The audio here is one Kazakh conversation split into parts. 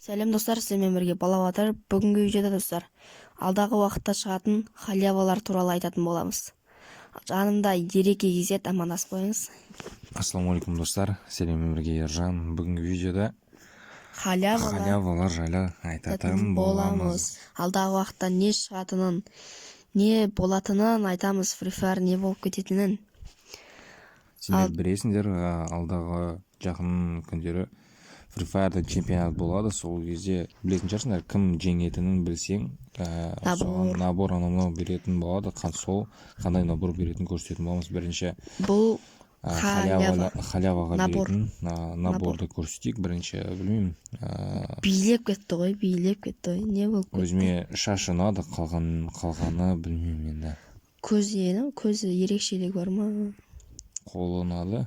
Сәлем, достар! Сіздермен бірге Бала Батыр. Бүгінгі видеода, достар, алдағы уақытта шығатын халявалар туралы айтатын боламыз. Жанымда Ереке KZ, амандасып қойыңыз. Ассалаумағалейкум, достар! Сіздермен бірге Ержан. Бүгінгі видеода халявалар халявалар жайлы айтатын боламыз. Алдағы уақытта не шығатынын, не болатынын айтамыз, Free Fire не болып кететінін. Сендер білесіңдер, алдағы жақын күндері Free Fire'да чемпионат болады. Сол кезде білетін шығарсыңдар, кім жеңетінін білсең, Набор. соған набор, анау мынау беретін болады. Сол қандай набор беретінін көрсететін боламыз. Бірінші бұл халява халяваға Набор. беретін наборды көрсетейік бірінші. Білмеймін, Билеп кетті ғой, билеп кетті ғой, не болып кетті? Өзіме шашы ұнады, қалғаны білмеймін енді. Көзі не, көзі ерекшелігі бар ма? Қолы ұнады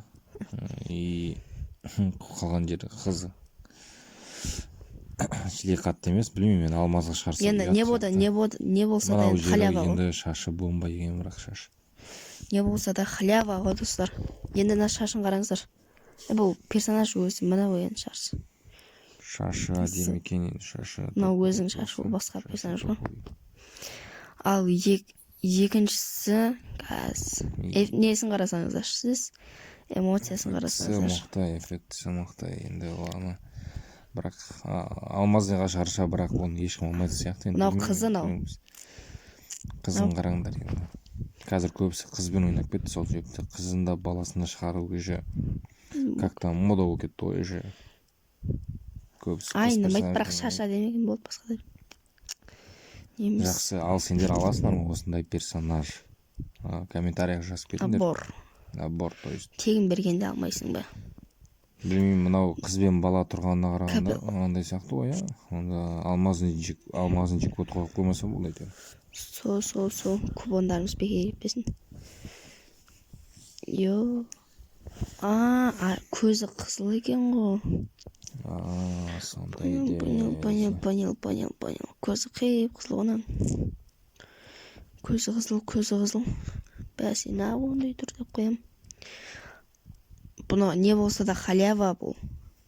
и қалған жері, қызы шілей қатты емес. Білмеймін енді, алмазға шығарса, Енді ұят не болды, сияқты. не болды, не болса да, Мынау енді жері халява ғой. Енді шашы бомба екен, бірақ шашы Не болса да, халява ғой, достар. Енді мына шашын қараңыздар. Бұл персонаж өзі, мына ғой енді шашы. Шашы әдемі екен енді, шашы Мынау топовый өзінің шашы, ол болса, басқа шашы персонаж ғой. топовый. Ал екіншісі қазір несін қарасаңыздаршы, сіз эмоциясын Эффектісі қарасаңыздаршы. мықты, эффектісі мықты енді, ладно, бірақ алмазныйға шығарса, бірақ оны ешкім алмайтын сияқты енді. Мынау Білмеймін, қызы мынау. көреміз. Қызын қараңдар енді. Қазір көбісі қызбен ойнап кетті, сол себепті қызын да, баласын да шығару уже как то мода болып кетті ғой уже, көбісі қыз Айнымайды, бірақ персонажбен шашы әдемі екен, болды, басқа да не емес. Жақсы, ал сендер аласыңдар ма осындай персонаж? Комментарийға жазып кетіңдер. Набор. Набор, то есть. Тегін бергенде алмайсың ба? Білмеймін, мынау қыз бен бала тұрғанына қарағанда Кәпі. мынандай сияқты ғой, иә. Онда алмазный джекпот қойып қоймаса болды әйтеуір. Сол купондарымыз бекер кетпесін. Йо, а көзі қызыл екен ғой. А, сондай. Понял, понял, понял, понял, понял, понял. Көзі қиып қызыл ғой ананың. Көзі қызыл, көзі қызыл. Бәсе, неғып ондай тұр деп қоямын. Бұны не болса да, халява бұл.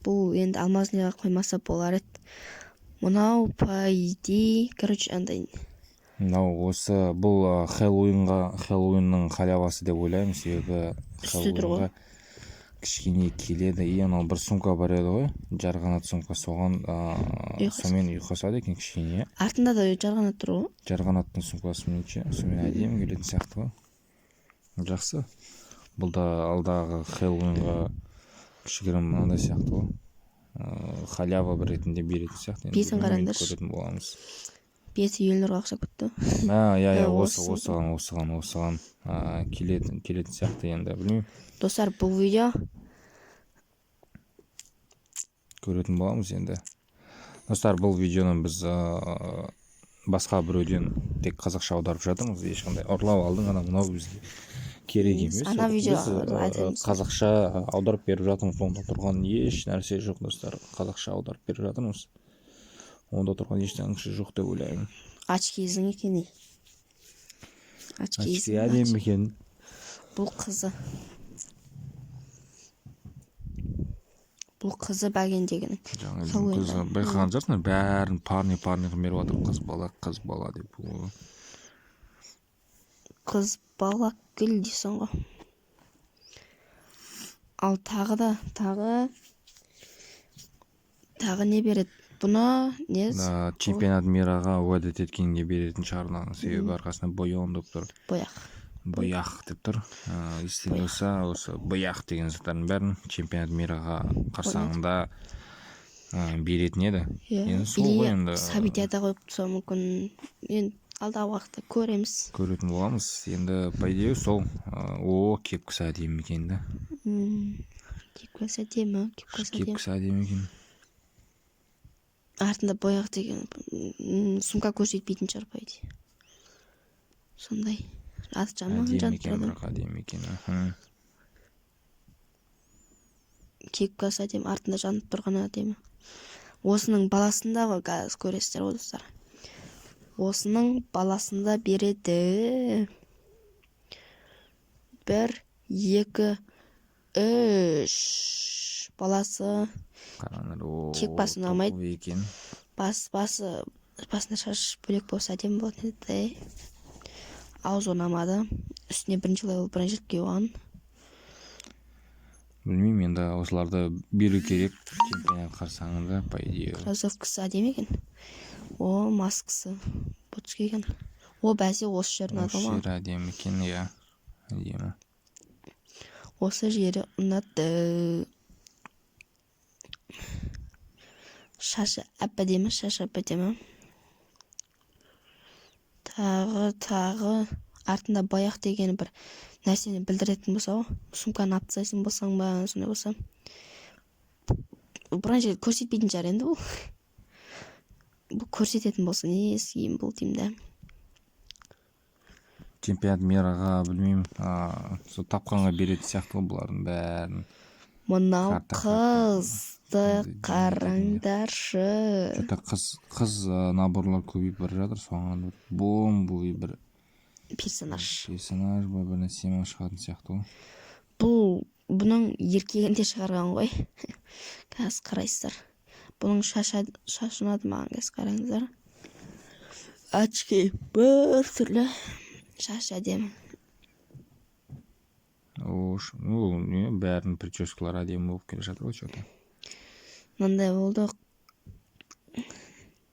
Бұл енді алмазныйға қоймаса болар еді. Мынау, по идее, короче, андай. Мынау осы бұл Хэллоуинға, Хэллоуиннің халявасы деп ойлаймын, себебі Үсті тұр ғой. Хэллоуинға кішкене келеді. И анау бір сумка бар еді ғой, жарғанат сумка, соған Ұйқасады. сонымен ұйқасады екен кішкене, иә. Артында да жарғанат тұр ғой. Жарғанаттың сумкасымен ше, сонымен әдемі келетін сияқты ғой. Жақсы, бұл да алдағы Хэллоуинға кішігірім мынандай сияқты ғой, халява бір ретінде беретін сияқты енді. Бетін Білмеймін, қараңдаршы. көретін боламыз. Беті Елнұрға ұқсап кетті. А, иә, иә. Ә, Осы осы. осыған келетін сияқты енді, білмеймін. Достар, бұл видео Көретін боламыз енді. Достар, бұл видеоны біз басқа біреуден тек қазақша аударып жатырмыз. Ешқандай ұрлап алдың, ана мынау бізге керек емес. Ана видео Біз айтамыз. қазақша аударып беріп жатырмыз. Онда тұрған еш нәрсе жоқ, достар. Қазақша аударып беріп жатырмыз, онда тұрған еш нәрсе жоқ деп ойлаймын. Очкиізің екен, ей. Очки Очкиізің. әдемі екен. Бұл қызы. Бұл қызы бәгендегінің. Жаңа Сол қызы енді. байқаған шығарсыңдар, бәрін парни, парни қылып беріп жатыр, қыз бала, қыз бала деп. О. Қыз бала гүл дейсің ғой. Ал тағы да тағы не береді бұны, не? Мына чемпионат мираға уәде еткенге беретін шығар мынаны, себебі арқасында боян деп тұр. Бояқ. Бояқ деп тұр. Естеріңде болса, осы бояқ деген заттардың бәрін чемпионат мираға қарсаңында беретін еді. Иә. Енді сол ғой Или енді. событияда қойып тастауы мүмкін енді, алдағы уақытта көреміз. Көретін боламыз енді, по идее, сол. О, кепкасы әдемі екен да. Кепкасы әдемі, кепкасы әдемі. Кепкасы әдемі екен. Артында бояқ деген сумка көрсетпейтін шығар, по идее. Сондай аты жаман Әдемі жанып екен. тұрады. Бірақ әдемі екен, аха. Кепкасы әдемі, артында жанып тұрғаны әдемі. Осының баласында ғой, қазір көресіздер ғой, достар. Осының баласында береді. Бір, екі, үш, баласы. Қараңдар, о. Кек басы ұнамайды. Топовый екен. Басында шаш бөлек болса, әдемі болатын еді. Аузы ұнамады. Үстіне бірінші левел бронежилет киіп алған. Білмеймін енді, осыларды беру керек чемпионат қарсаңында, по идее. Кроссовкасы әдемі екен. О, маскасы ботский екен. О, бәсе, осы жері ұнады Осы ғой маған. жері әдемі екен, иә, әдемі. Осы жері ұнады. Шашы әп әдемі, шашы әп әдемі. Тағы артында баяқ деген бір нәрсені білдіретін болса ғой, сумканы алып тастайсың болсаң ба, сондай болса, бронежилет көрсетпейтін шығар енді. Бұл көрсететін болса, не істеймін бұл деймін да. Чемпионат мираға, білмеймін, сол тапқанға беретін сияқты ғой бұлардың бәрін. Мынау Карта, қызды Енді қараңдаршы. Че-то қыз наборлар көбейіп бара жатыр. Соған бір бомбовый бір персонаж. Персонаж ба, бір нәрсе ма шығатын сияқты ғой. Бұл бұның еркегін де шығарған ғой, қазір қарайсыздар. Бұның шашы ұнады маған, қазір қараңыздар. Очки бір түрлі, шашы әдемі. О, не, бәрінің прическалары әдемі болып келе жатыр ғой че-то. Мынандай болды: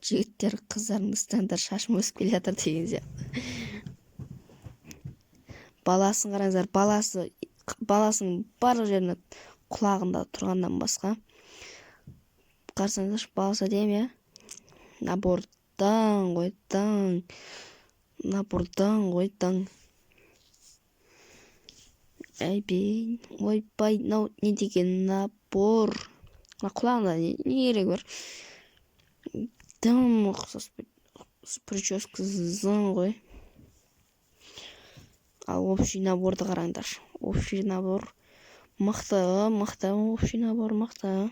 жігіттер, қыздарыңды ұстаңдар, шашым өсіп келе жатыр деген сияқты. Баласын қараңыздар, баласының барлық жеріне, құлағында тұрғаннан басқа. Қарасаңыздаршы, баласы әдемі, иә. Набордан ғой, таң, набордан ғой, таң. Әйбей, ойбай, мынау не деген набор? Мына құлағында не керегі бар? Дым ұқсас, прическасы зың ғой. Ал общий наборды қараңдар. Общий набор мықты, мықты, общий набор мықты.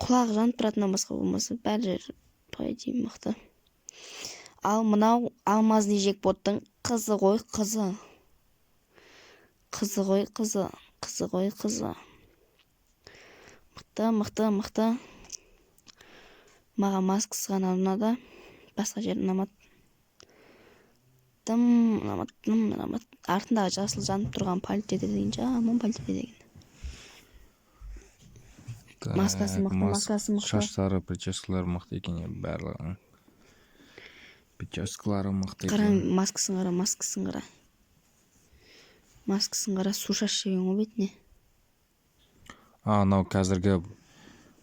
Құлағы жанып тұратыннан басқа болмаса, бәрі жері, по идее, мықты. Ал мынау алмазный джекпоттың қызы ғой, қызы, қызы ғой, қызы, қызы ғой, қызы. Мықты, мықты, мықты. Маған маскасы ғана ұнады, басқа жері ұнамады, дым ұнамады, дым ұнамады. Артындағы жасыл жанып тұрған палит етеді деген, жаман палит етеді екен. Маскасы Так, мықты, маскасы мықты. Шаштары, прическалары мықты екен, иә, барлығының прическалары мықты Қара, екен. маскасын қара, маскасын қара, маскасын қара. Су шашып жіберген ғой бетіне. А, анау қазіргі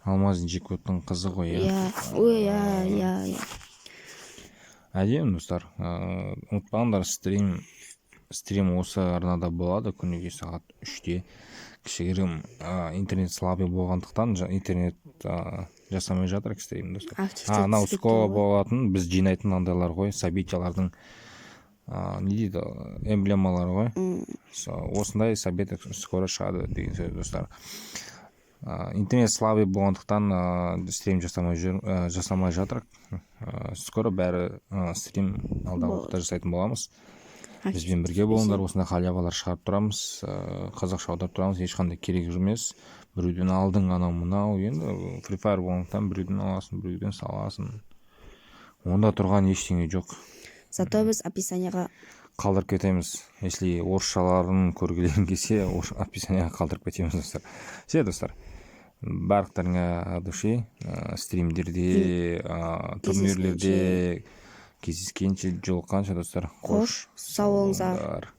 алмазный джекпоттың қызы ғой, иә? Иә, ой, иә, иә, иә. Әдемі, достар. Ұмытпаңдар, стрим осы арнада болады күніге сағат 3-те. Кішігірім интернет слабый болғандықтан, интернет жасамай жатыр стрим, достар. Активті А анау түсіп кеткен скоро ғой. болатын, біз жинайтын андайлар ғой, событиялардың не дейді, эмблемалары ғой. Осындай событие скоро шығады деген сөз, достар. Интернет слабый болғандықтан, стрим жасамай жүр, жасамай жатыр. Скоро бәрі стрим алдағы Болады. уақытта жасайтын боламыз. Актив Бізбен бірге болыңдар, осындай халявалар шығарып тұрамыз, қазақша аударып тұрамыз. Ешқандай керек емес біреуден алдың, анау мынау енді Free Fire болғандықтан, біреуден аласың, біреуден саласың, онда тұрған ештеңе жоқ. Зато біз описанияға Қалдырып кетеміз, если орысшаларын көргілерің келсе, описанияға қалдырып кетеміз, достар. Все, достар, барлықтарыңа от души, стримдерде, турнирлерде кездескенше, жолыққанша, достар. Қош, сау болыңыздар. Болыңдар.